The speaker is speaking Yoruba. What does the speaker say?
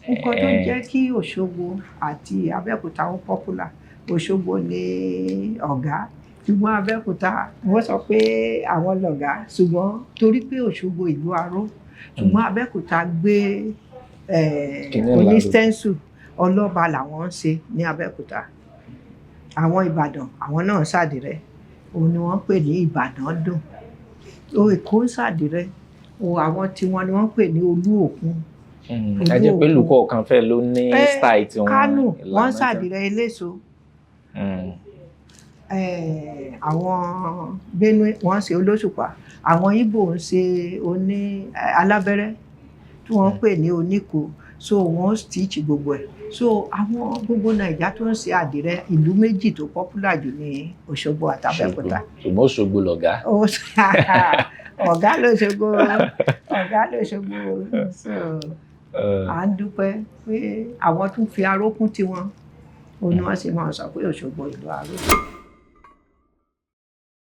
Nǹkan tó jẹ́ kí Òṣogbo àti Abẹ́òkúta ó popular, Òṣogbo ní ọ̀gá, ṣùgbọ́n Abẹ́òkúta, wọ́n sọ pé àwọn lọ̀gá, ṣùgbọ́n torí pé Òṣogbo ìlú aró, ṣùgbọ́n Abẹ́òkúta gbé Kíní oní lárugẹ. Stencil ọlọ́ba làwọn ń ṣe ní Abẹ́òkúta. Àwọn Ìbàdàn, àwọn náà ń ṣàdìrẹ, òun ni wọ́n ń pè ní Ìbàdàn dùn. O Èkó ń ṣàdìrẹ o, àwọn tiwọn ni wọ́n ń pè ní Olú Òkun. A jẹ́ pé ìlú kọ̀ọ̀kan fẹ́ ló ní style tiwọn. Kánò, ìlànà wọ́n ń tiwọn. ṣàdìrẹ eléso. Àwọn Benue, wọ́n ń ṣe olóṣùpá. Àwọn Ìgbò ń ṣe oní alábẹ́rẹ́ tí wọ́n ń pè ní oníko. So wọ́n stitch gbogbo ẹ̀. So àwọn gbogbo Nàìjà tó ń ṣe àdìrẹ, ìlú méjì tó popular jù ní Òṣogbo àti Abẹ́òkúta. Ṣùgbọ́n Òṣogbo lọ̀gá. Ọ̀gá lóṣogbo, ọ̀gá lóṣogbo. So à ń dúpẹ́ pé àwọn tún fi arókún tiwọn, òun ni wọ́n sì máa sọ pé Òṣogbo ìlú aró.